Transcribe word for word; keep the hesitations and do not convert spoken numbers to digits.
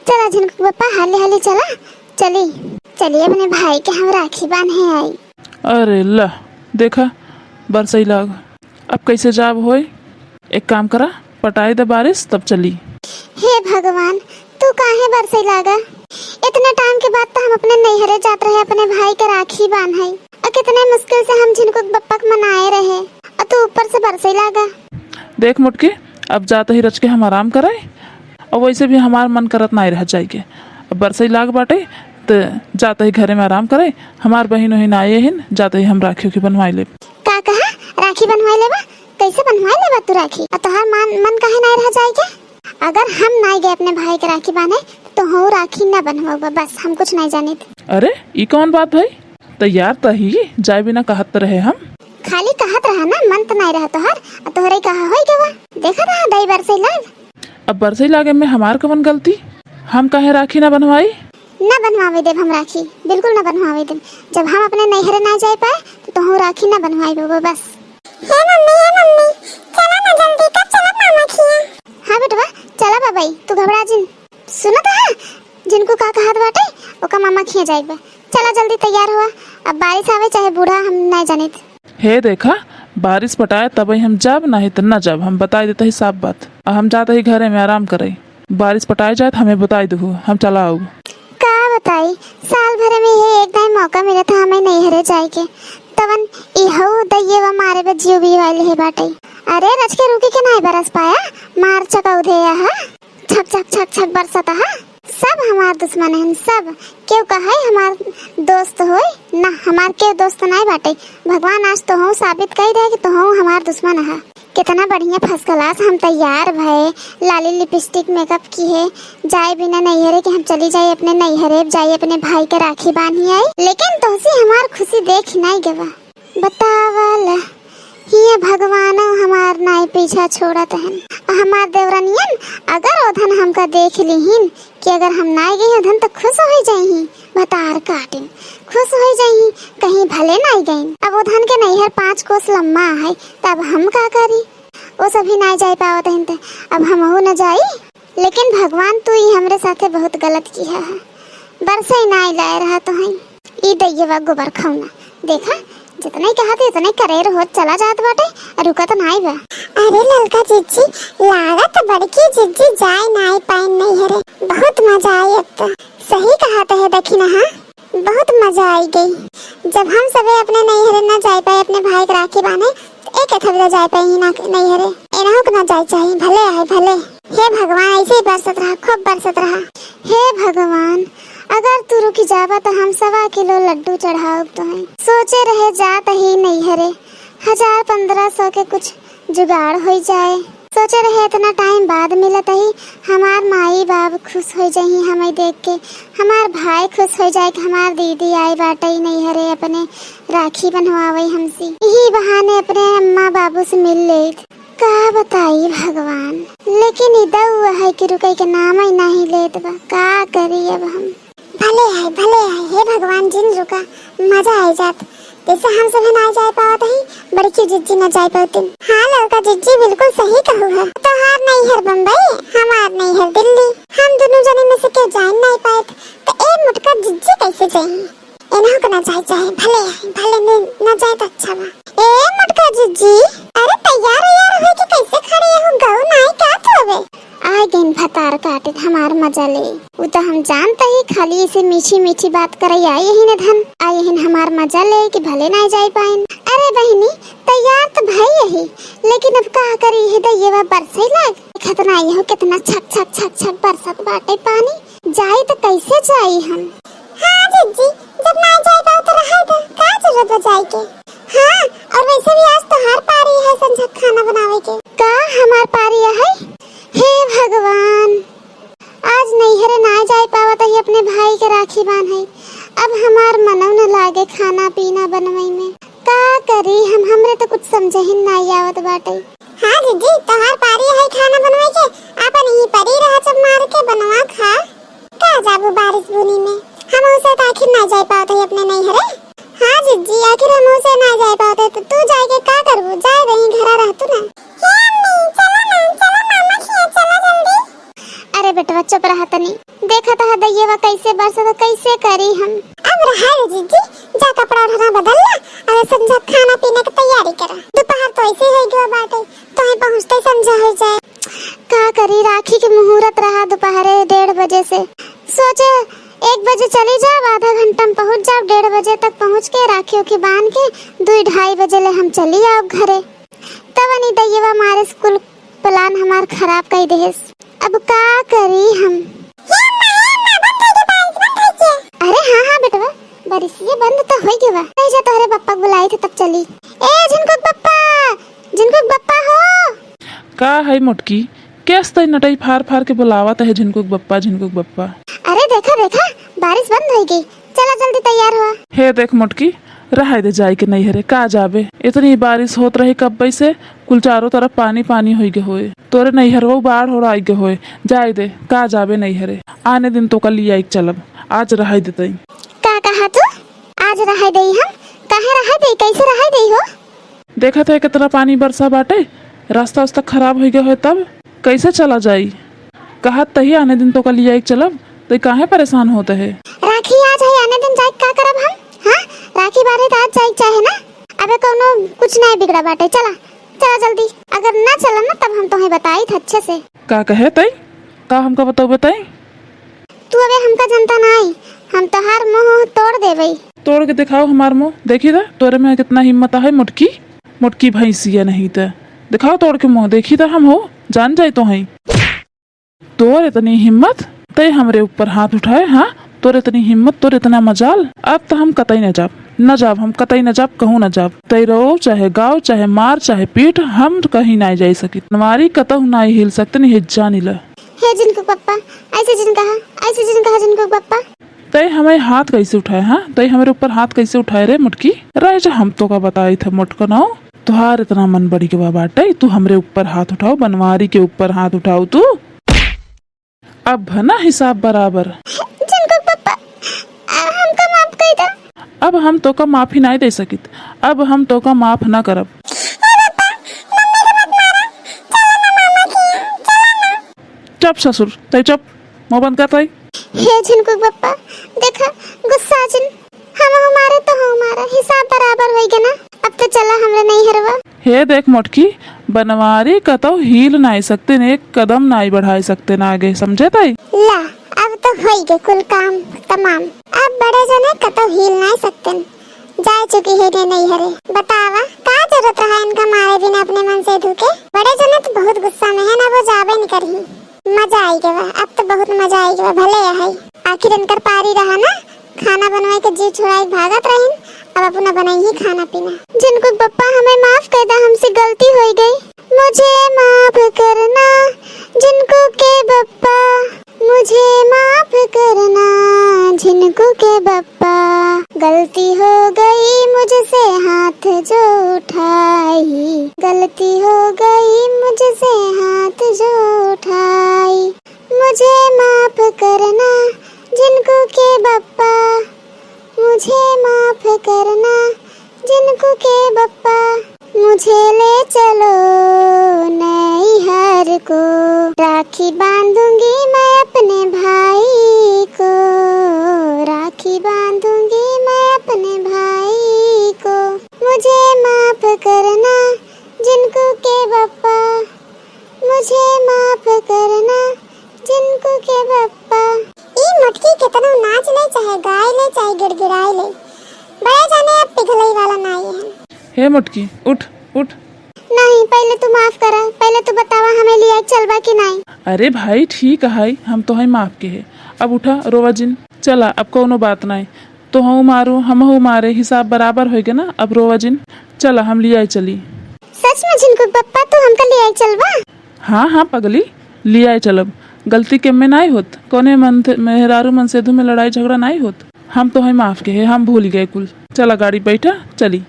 चला झिनकू के पप्पा, हाली हाली चला, चली, चली अपने भाई के हम राखी बांधे आई। अरे ला, देखा, बरसई लाग, अब कैसे जाब होई? एक काम करा, पटाई द बारिश, तब चली। हे भगवान, तू काहे बरसई लागा? इतने टाइम के बाद तो हम अपने नैहरे जात रहे अपने भाई के राखी बांधे, और कितने मुश्किल से हम झिनकू के पप्पा के मनाए रहे, और तू ऊपर से बरसई लागा। देख मोटकी, अब जात ही रच के हम आराम करे, और वैसे भी हमार मन करत नाई रह जाए के। अब बरसई लाग बाटे, त जात ही घरे में आराम करे। हमार बहिन वहिन आए हिन, जात ही हम राखी उखी बनवाई लेब। का कहा? राखी बनवाई लेबा? कैसे बनवाई लेबा तू राखी? आ तोहार मन, मन काहे नाई रह जाए के? अगर हम नाई गए अपने भाई के राखी बांधे, तो हूँ राखी ना बनवाऊबा। बस, हम कुछ नाई जानित। अरे, ई कौन बात भाई? तैयार त ही, जाए बिना कहत त रहे हम। खाली कहत रहा ना, मन त नाई रहा तोहार, आ तोहरे कहा होई गवा। देखत रहा, दई बरसई लाग। अब बरसई लागे में हमार कवन गलती? हम काहे राखी ना बनवाई? ना बनवावे देब हम राखी, बिल्कुल ना बनवावे देब। जब हम अपने नैहरे ना जाए पाए, तो तोहू राखी ना बनवाई बबा, बस। हे मम्मी, हे मम्मी, चला ना जल्दी, कब चला मामा खिया? हाँ बेटवा, चला बबई, तू घबरा जिन। सुनत है, झिनकू का कहत बाटे, ओका मामा खिया जाए बा। चला जल्दी तैयार हुआ, अब बारिश आवे चाहे बूढ़ा, हम ना जानित। हे देखा, बारिश पटाए तबई हम जाब, नाही त ना जाब, हम बताई देत ही साफ बात। आ हम जात ही घरे में आराम करे, बारिश पटाए जाए त हमें बताई देहु, हम चला आऊ। का बताई, साल भर में ये एक दाई मौका मिलत है हमें नैहरे जाए के, तवन इहऊ दइये वा मारे बे जियो भी वाले है बाटे। अरे रच के रुकी के नाई बरस पाया, मार चकऊ दे यहाँ। छक छक छक छक बरसत है। सब हमार दुश्मन हन, सब। केहू कहे हमार दोस्त होई? ना, हमार केहू दोस्त नाई बाटे। भगवान आज तोहू साबित कई दे कि तोहू हमार दुश्मन है। कितना बढ़िया first class हम तैयार भए, लाली lipstick makeup किहे, जाए बिना नैहरे के हम चली जाए अपने नैहरे, जाए अपने भाई के राखी बांधी आई, लेकिन तोहसी हमार खुशी देख नाई गवा। बतावल, हिया भगवानो हमार नाई पीछा छोड़त हन। आ हमार देवरनियन अगर ओधन हमका देख लिहिन कि अगर हम नाई गई ओधन त खुश होइ जाइही, भतार काटिन खुश होइ जाइही, कहीं भले नाई गईन। अब ओधन के नैहर पाँच कोस लम्मा है, तब हम का करी? ओ सभी नाई जाए पावत हन त अब हमहू न जाई। लेकिन भगवान तू ही हमरे साथे बहुत गलत किहा है। बरसई नाई लाए रहा तो है। ई दैयवा गोबर खौना। देखा, जितने कहा थे उतने करे रहो, चला जात बाटे, रुकत नाई बा। अरे ललका जिज्जी, लागत बड़की जिज्जी जाए नाई पाइन नैहरे। बहुत मजा आई अब तो। सही कहा थे दखिना, हाँ? बहुत मजा आई गई। जब हम सबे अपने नैहरे ना जाए पाए अपने भाई के राखी बांधे, तो एक थबला जाए पाई ना नैहरे। एनहु के ना जाए चाही, भले आए, भले। हे भगवान, ऐसे ही बरसत रहा, खूब बरसत रहा। हे भगवान, अगर तू रुक जाबा तो हम सवा किलो लड्डू चढ़ाउब तोहे। सोचे रहे जात ही नैहरे, हजार पन्द्रह सौ के कुछ जुगाड़ होइ जाए। सोचे रहे इतना टाइम बाद मिलत ही, हमार माई बाप खुश होइ जाई हमें देख के, हमार भाई खुश होइ जाए कि हमार दीदी आई बाटे नैहरे अपने राखी बंधवावे हमसे। यही बहाने अपने अम्मा बाबू से मिल लेत। का बताई भगवान, लेकिन ई दउआ है कि रुके के नाम ही नहीं लेत बा। का करी अब हम? भले आए, भले आए, हे भगवान, जिन रुका, मजा आए जात। जैसे हम सभी ना जाए पावत ही, बड़की जिज्जी ना जाए पावतिन। हाँ ललका जिज्जी, बिल्कुल सही कहू है। तोहार नैहर बम्बई, हमार नैहर दिल्ली, हम दोनों जने में से केहू जाए नहीं पाए, तो ए मोटका जिज्जी कैसे जाई? एनहु के ना जाए चाहे, भले आए, भले न, ना जाए तो अच्छा बा। ए मोटका जिज्जी, अरे तैयार उयार होए के कैसे खड़ी हो? गऊ नाई का तू अबे? आ गइन भतार काटिन हमार मजा ले। उ तो हम जानत ही खाली ऐसे मीठी मीठी बात करे आई ही न धन। आई हिन हमार मजा ले कि भले ना जाए पाइन। अरे बहिनी, तैयार तो भई यही, लेकिन अब का करी, हे दैयवा बरसई लाग। देखत ना यहो कितना छक छक छक छक बरसत बाटे पानी। जाई तो कैसे जाई हम? हाँ जिज्जी, जब ना जाए पाओ तो रहे दो, का जरूरत बा जाए के? हाँ, और वैसे भी आज तोहार पारी है संझा खाना बनावे के। का हमार पारी है? हे भगवान, आज नैहरे ना जाए पावत ही अपने भाई के राखी बांधे। अब हमार मनौ न लागे खाना पीना बनवई में। का करी हम, हमरे तो कुछ समझहिन नाई आवत बाटे। हाँ जिज्जी, तोहार पारी है खाना बनवई के, आपन ही परी रहा चुप मार के बनवा खा। का जाबू बारिश बुनी में, हम उसे तो आखिर ना जाए पावत ही अपने नैहरे। हाँ जिज्जी, आखिर हम उसे ना जाए पावत ही, तो तू जाए के का करबू? जाए दही, घरा रहतू ना। हे अम्मी, चला ना, चला मामा खिया, चला जल्दी। अरे बेटवा चुप, रहा तनी। देखत ह दइयवा कैसे बरसत, कैसे करी हम। अब रहा रे जीजी, जा कपड़ा ओढ़ना बदल ला, अरे संझा खाना पीना के तैयारी करा। दोपहर तो ऐसे ही गवा बाटे, तोहे पहुँचते संझा हो जाए। का करी, राखी के मुहूर्त रहा दोपहरे डेढ़ बजे से। सोचे एक बजे चली जाब, आधा घंटा में पहुँच जाब, डेढ़ बजे तक पहुँच के राखी उखी बांध के दुई ढाई बजे ले हम चली आब घरे। तब नी दइयवा मारे स्कूल plan हमार खराब कई देहेस। अब का करी हम? हे अम्मा, हे अम्मा, बंद होई गे बारिश, बंद होई गे। अरे हाँ, हाँ बेटवा, बारिशिया बंद तो होई गे बा। कही जा तोहरे पप्पा के बुलाई थे तब चली। ए झिनकुक पप्पा, झिनकुक पप्पा हो। का है मोटकी? केस तई नटई फार फार के बुलावत है झिनकुक बप्पा, झिनकुक बप्पा। अरे देखा, देखा, बारिश बंद होई गे। चला जल्दी तैयार हुआ। हे देख मोटकी, रहाई दे जाई के नैहरे, का जाबे? इतनी बारिश होत रही कब्बे से, कुल चारों तरफ पानी पानी होई गे होए। तोरे नैहरवा बाढ़ होड़ आई गे होए, जाई दे, का जाबे नैहरे? आने दिन तोका लियाई के चलब, आज रहाई दे तई। का कहा तू? आज रहाई देई हम? काहे रहाई देई? कैसे रहाई देई हो? देखत है कितना पानी बरसा बाटे, रास्ता उस्ता खराब होई गे होए तब कैसे चला जाई? कहत तही आने दिन तोका लियाई के चलब, तई काहे परेशान होत है? राखी आज है, आने दिन जाई का करब हम? हाँ, राखी बांधे त आज जाई चाहे ना, अबे कौनो कुछ नहीं बिगड़ा बाटे। चला, चला जल्दी, अगर ना चला ना तब हम तोहे बताई थे अच्छे से। का कहे तई? का हमका बतौबे तई? तू अबे हमका जनता नाई, हम तोहार मुंह तोड़ देबई। तोड़ के दिखाओ हमार मुंह, देखी त तोरे में कितना हिम्मत है मोटकी, मोटकी भैंसिया नहीं त। दिखाओ तोड़ के मुंह, देखी त हम हो, जान जाई तोहई। तोर इतनी हिम्मत, तई हमरे ऊपर हाथ उठाए, हाँ? तोर इतनी हिम्मत, तोर इतना मजाल, अब त हम कतई न जाब, न जाब, हम कतई न जाब, कहूँ न जाब। तई रहो, चाहे गाओ, चाहे मार, चाहे पीट, हम कहीं नाई जाई सकित। बनवारी कतहु नाई हिल सकते, नहीं जानी ल। हे झिनकुक पप्पा, ऐसे जिन कहा, ऐसे जिन कहा झिनकुक पप्पा। तई हमें हाथ कैसे उठाए, हाँ? तई हमरे ऊपर हाथ कैसे उठाए रे मोटकी? रह जा, हम तोका बताई थे मोटकनऊ। तोहार इतना मन बढ़ी के बा बाटे, तू हमरे ऊपर हाथ उठाओ, बनवारी के ऊपर हाथ उठाओ तू। अब है ना हिसाब बराबर। झिनकुक पप्पा, आ, हमका माफ कई दा। अब हम तोका माफी नाई दे सकित, अब हम तोका माफ ना करब। ए पप्पा, मम्मी के मत मारा, चला ना मामा के यहाँ, चला ना। चुप ससुर, तई चुप, मुंह बंद कर तई। हे झिनकुक बप्पा, देखा, गुस्सा जिन, हम हमारे तो हो हमारा हिसाब बराबर होई गे ना। अब तो चला हमरे नैहरवा। हे देख मोटकी, बनवारी कतौ हील नाई सकते न, एक कदम नाई बढ़ाई सकते न आगे, समझे तई? ला, अब तो होई गे कुल काम तमाम। अब बड़े जने कतौ हील नाई सकते न। जाए चुकी है रे नैहरे। बतावा, का जरूरत रहा इनका मारे बिना अपने मनसेधु के? बड़े जने तो बहुत गुस्सा में है ना, वो जाबे नहीं करही। मजा आई गवा, अब तो बहुत मजा आई गवा, भले है। आखिर इनकर पारी रहा ना, खाना बनवाए के जी छुड़ाई भागत रहिन, अब अपना बनाई ही खाना पीना। झिनकुक बप्पा हमें माफ कर दा, हमसे गलती होई गई। मुझे माफ करना झिनकुक के बप्पा, मुझे माफ करना झिनकुक के बप्पा, गलती हो गई मुझसे हाथ जो उठाई, गलती हो गई मुझसे हाथ जो उठाई। मुझे माफ करना झिनकुक के बप्पा, मुझे माफ करना झिनकुक के बप्पा, मुझे ले चलो नैहर को, राखी बांधूंगी मैं अपने भाई को, राखी बांधूंगी मैं अपने भाई को। मुझे माफ करना झिनकुक के बप्पा, मुझे माफ करना झिनकुक के बप्पा। ई मोटकी केतनो नाच ले, चाहे गाय ले, चाहे गिड़गिड़ाए ले, बड़े जाने अब पिघलई वाला नाई है। हे मोटकी, उठ, उठ। नहीं, पहले तू माफ करा, पहले तू बतावा हमें लिया चलबा कि नहीं। अरे भाई, ठीक है, हम तोहई माफ के है। अब उठा, रोवा जिन। चला, अब कौनो बात नहीं। तोहू मारू, हमहू मारे, हिसाब बराबर होई गे ना, अब रोवा जिन। चला, हम लियाई चली। सच में झिनकुक बप्पा, तू हमका लियाई चलबा? हाँ, हाँ पगली, लियाई चलब। गलती के में नाई होत, कौने मन थे-, मेहरारू मनसेधू में लड़ाई झगड़ा नाई होत। हम तोहई माफ के है, हम भूल गए कुल। चला गाड़ी बैठा, चली।